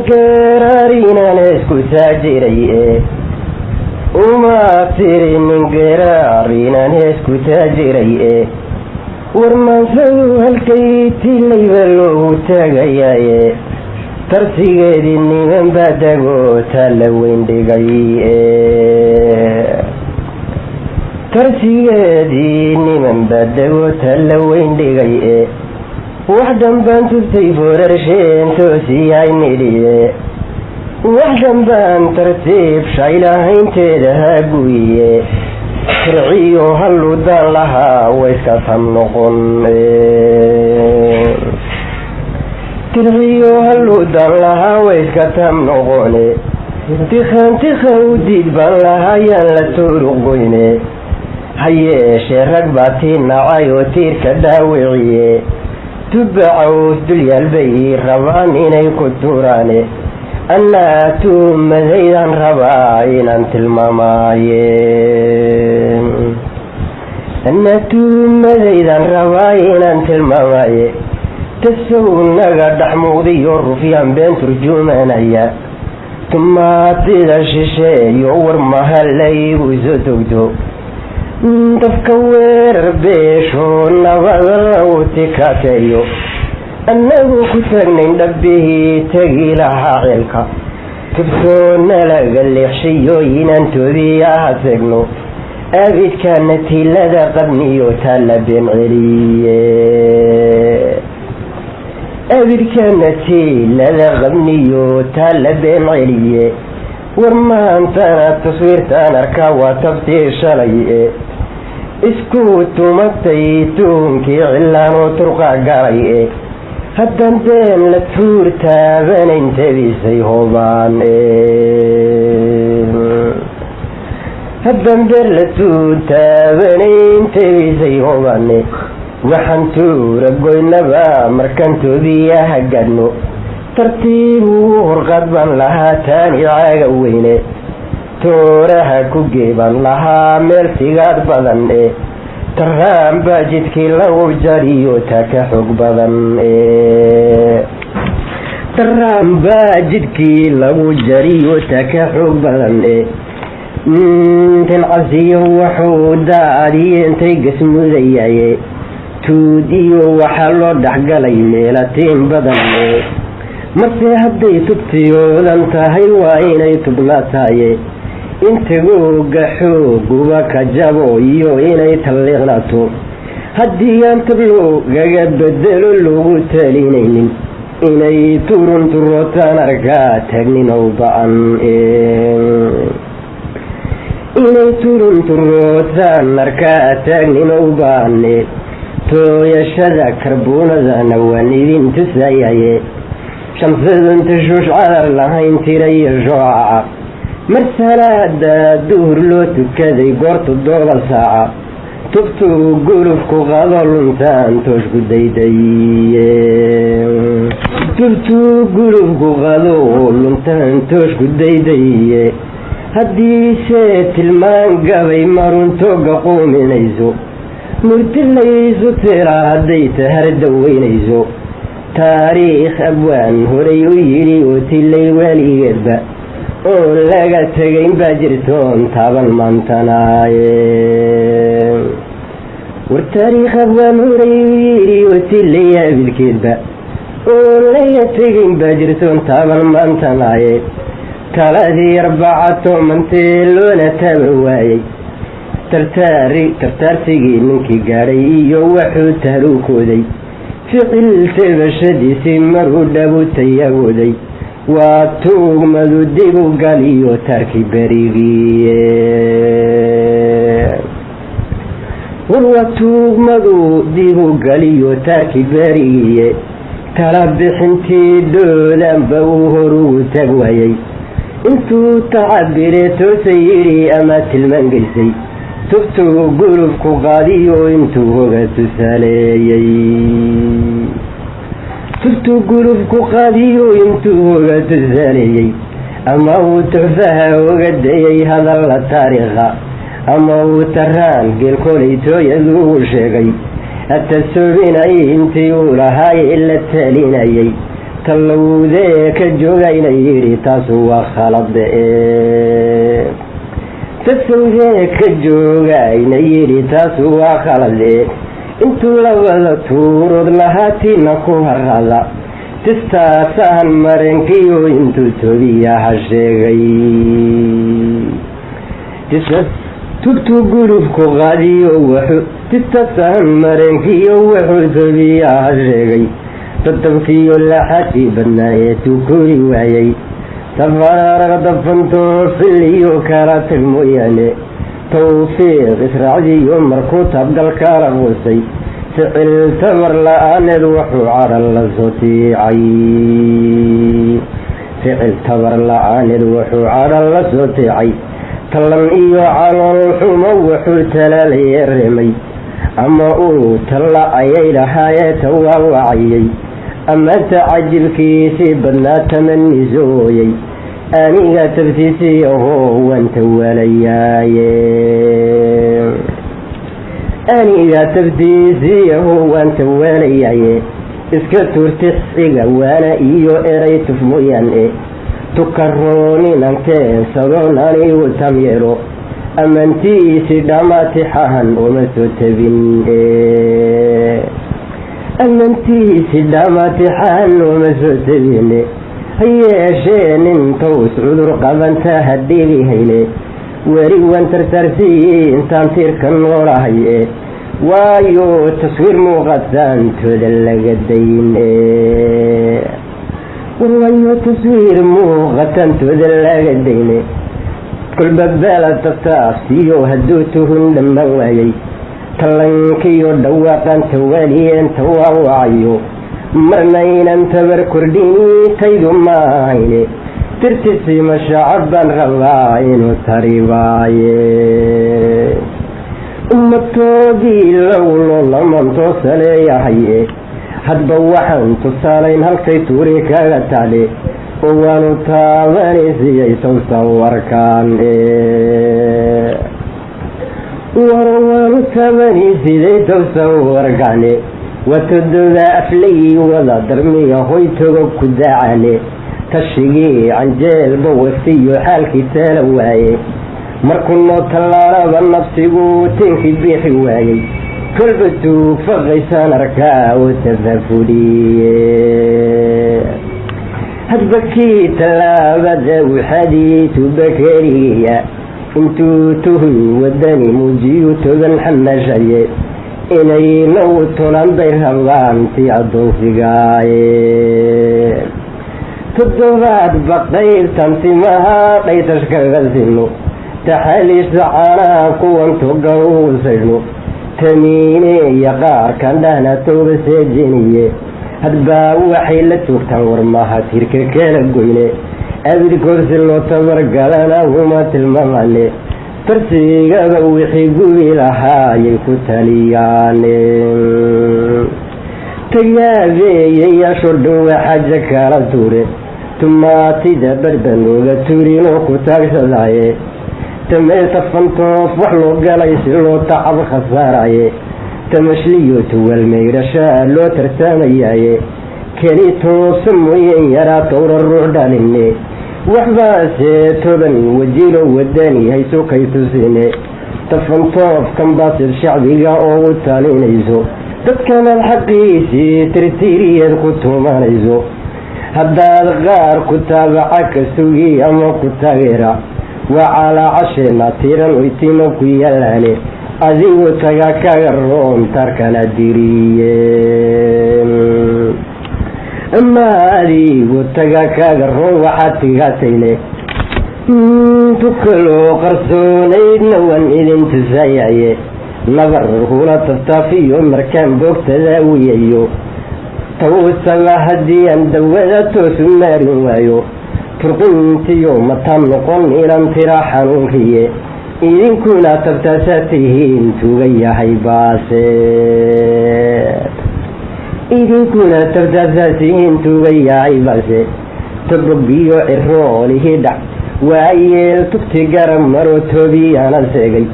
Geeraarinan isku taajiray e uma tirinin, geeraarinan isku taajiray e warmaansadu halkay tilayba loogu taagayaaye, tarsigeedii niman baa dagoo taalla weyn dhigay e, tarsigeedii niman baa dagoo taalla weyn dhigay e. Wax dhanbaan tubtay foorarsheen toosiyahay nidhiye, wax dhanbaan tartiib shaylahaynteeda haguiye, tirciyo halludaan lahaa wayska tam noqon, tirciyo halludaan lahaa wayska tam noqone, tikhan tikha u diid baan lahaa yaan la tuuruq goyne. Ha yeeshee rag baa tii nacay oo tiirka dhaawiciye, tubba caws dulyaal bay rabaan inay ku tuuraane, annaa tuumadaydaan rabaa inaan tilmaamaaye, annaa tuumadaydaan rabaa inaan tilmaamaaye. Tasow naga dhex muuqdiyo rufyaan been turjumanaya, tumaatida shisheeyo war mahalaygu soo togto, dafka weerar beesho nabada lagu tikateeyo, annagu ku taagnayn dhabbihii tegi lahaa ceelka, tubtoona laga leexshiyo inaan toobiyaha tegno, abidkaana tilada qabniyo taa la been celiye, abidkaana tiilada qabniyo taa la been celiye. War maantana taswiirtaan arkaa waa tabtii shalay e isku tumatay tuunkii cillaanoo turqa galay e, haddaan been la tuur taabanayn tabisay hobaan e, haddaan been la tuur taabanayn tabisay hobaane. Waxaan tuura goynaba markaan toobiyaha gadhno, tartiib ugu horqaad baan lahaa taani caaga weyne, tooraha ku geebaan lahaa meel tigaad badan e, taraan baa jidkii lagu jariyo taa ka xoog badan e, taraan baa jidkii lagu jariyo taa ka xoog badan e. Tincasiyo wuxuu daadiye intay gasmudayaye, tuud iyo waxaa loo dhexgalay meelatiin badan e, marse hadday tubtiyoodan tahay waa inay tubnaataye, intagooga xooguba ka jabo iyo inay talliiqnaato, haddii aan tabloogaga bedelo lagu talinaynin, inay turun turootaan arkaa taagnin ow ba-an, inay turun turootaan arkaa taagnin ow ba-ane. Tooyashada karbuunadana waan idin tusayaye, shamsadun tashuush cadar lahayn tirayo shoocaca, mar salaada duhur loo tukaday goor 7 saaca, tubtuu gulufku qado luntaan tooshku daydaye, tubtuu gulufku qado luntaan tooshku daydaye. Haddiise tilmaan gabay maruntooga quuminayso, murtilaysu tiraa hadday tahar daweynayso, taariikh abwaan horay u yidhi oo tilay waaligeedba oon laga tegayn baa jirtoon taaban maantanaaye. War taariikh abwaan horay u yidhi oo tilay abilkeedba oon laga tegayn baa jirtoon taaban maantanaaye. Taladii arbaca toomantee loona taaba waayey, tartaari tartaarsigii ninkii gaadhay iyo wuxuu taruukooday, ficil tabashadiisii maruu dhabu tayagooday, waa tuugmadu dibu galiyo taarkii berigiiye, war waa tuugmadu dibu galiyo taarkii berigiiye. Tala bixintii dhoodanba uu hor ugu tag waayey, intuu tacabire toosay yidhi ama tilmaan geysay, tubtuu gulufku qaadiyo intuu hoga tusaaleeyey, tubtuu gulufku qaadiyo intuu hoga tusaaleeyey, ama uu tuxfaha oga dayay hadalla taariikha, ama uu taraan geelkoleytooyadu uu sheegay, atasoobinay intii uu lahaay la talinayay, Tallowdee ka joogayna yidhi taasu waa khalade. Tasawdee ka joogayna yidhi taasu waa khalade. Intuu labada tuurood lahaatiina ku harada tistaasahan marenkiyo intuu tobiyaha sheegay tubtuu gulubku qaadiyo wuxuu tistasahan marenkiyo wuxuu tobiyaha sheegay todobkiyo laxatii badnaa ee tukuri waayey tafararaq dafantoo filiyo kala tag mooyaane tawfiiq israacdiyo markuu taabgal kala quusay ficil tabar la-aaneed wuxuu cadhan la soo tiicay ficil tabar la-aaneed wuxuu cadhan la soo tiicay tallan iyo calool xumo wuxuu talaalayee ama uu talla ayay lahaayee tawaawacayey ama tacajibkiisii badnaa tamanisooyey aniga tabtiisii ahoo waan tawalayaaye aniga tabtiisii ahoo waan tawalayaaye iska tuurtixiga waana iyo eray tuf mooyaane tukarooninaan keensadoon anigu tam yeelo amantiisi dhammaatixahan uma soo tabin amantiisi dhammaatixahan uma soo tabine hayeeshee nin tows cudur qabanta hadhiibi hayne weli waan tartaarsiiyey intaan tiirka noolahay waayo taswiir muuqataantooda laga dayn warwaayo taswiir muuqataantooda laga dayne kolba beela tabtaafsiiyo hadduu tuhun dhammaan waayey tallankiyo dhawaaqan tawaaliyeen tawaawacayo marna inaan tabar kordhini taydu maahayne tirtisiima shacab baan rabaa inuu taribaaye ummatoodii lowlo laman toosaleeyahaye hadba waxaan tusaalayn halkay tuuri kaga taale oo waanu taabanisiiyey sawsawarkaan war waanu taabanisiiyey sawsawarkaane watododa aflay wada darmiya hoy togo ku daacane tashigii canjeelba wasiyo xaalkii taala waaye markuu noo tallaalaba nafsigu tiinkii biixi waayey kolba tuufaqaysaan arkaa oo tafafuliye hadba kii tallaabada waxadii tubakeriya intuu tuhun wadani muujiyu togan xamashaye inay nagu tolan bay rabaan tii addoonsigaaye toddobaadba qaybtan timaha dhaytashkaga sinno taxaaliishta caanaha kuwan toga ugu saydhno tamiineeya qaarkan dhahna tooba seejiniye hadbaa waxay la joogtaan warmaha tirka kala goyne abidkoorsi loo tabargalana uma tilmaamane tarsigaba wixii gubi lahaayay ku taliyaane tagaabeeyayaasho dhan waa xaja kala tuure tumaatida barbanooga turinoo ku taagsadaaye tameeta fantoof wax loo galay si loo tacab khasaaraye tamashliyo tuwalmayrashaa loo tartamayaaye keli toosa mooyeen yaraa towra ruux dhaline waxbaase toban wajiilo wadani hayso kay tusine tafantoofkan baasid shacbiga oogu talinayso dadkanaad xaqiisii tirtiriyeed ku tumanayso haddaad qaar ku taabaca ka sugi ama ku taageera waa calaacasheenna tiran oytima ku yaalaane adigu taga kaga roon tarkana diriye ama adigu taga kaga roon waxaad tigatayne tukaloo qarsoonaydna waan idin tusayaye nabar hula taftaafiyo markaan boogtadaawiyayo tawsaba haddii aan dawada toosu maarin waayo turqintiyo mataan noqon inan tira xanuunkiye idinkuna tabtaasaa tihiin tuuga yahay baase idinkuna tabtaasaa tihiin tuuga yahay baase tobogiyo ciroolihii dhac waayeel tugti garab maroo toobiyana seegay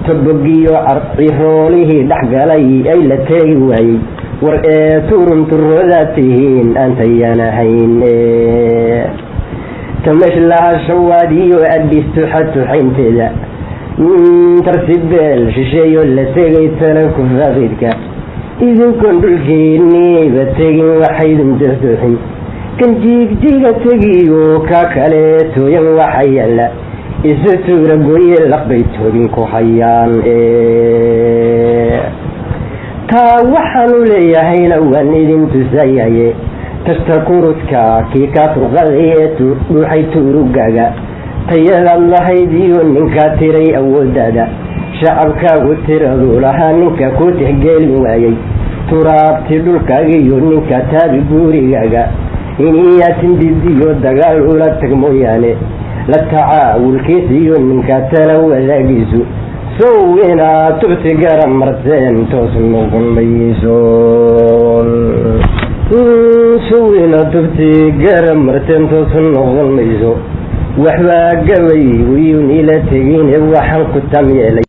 tobogiyo ciroolihii dhex galay ay la teegi waayey War ee turunturoodaad tihiin antayaan ahayn. Tamashlaha Shawaad iyo Adhis tuxa tuxaynteeda, tarsibeel shisheeyo la tegay tala ku faaqidka, idinkoon dhulkeeniiba tegin waxaydun tuxtuxin. Kan Jiigjiga tegiyo ka kale tooyan waxa yaala isu tuura gooye, laqbay toogin ku hayaan. Taa waxaanu leeyahayna waan idin tusayaye, tashta kurudka kii kaa turqaday ee dhuuxay tuurugaaga, tayadaad lahayd iyo ninkaa tiray awooddaada, shacabkaagu tiraduu lahaa ninka ku tixgelin waayey, turaabti dhulkaaga iyo ninka taabi gurigaaga, iniyaatindidiyo dagaal ula tag mooyaane, la tacaawulkiisa iyo ninka tala wadaagiisu, sow inaad tubti gara marteen toos noqon mayso. Sow inaad tubti gara marteen toos noqon mayso. Waxbaa gabay wiyun ila tegine, waxaan ku tam yeelay.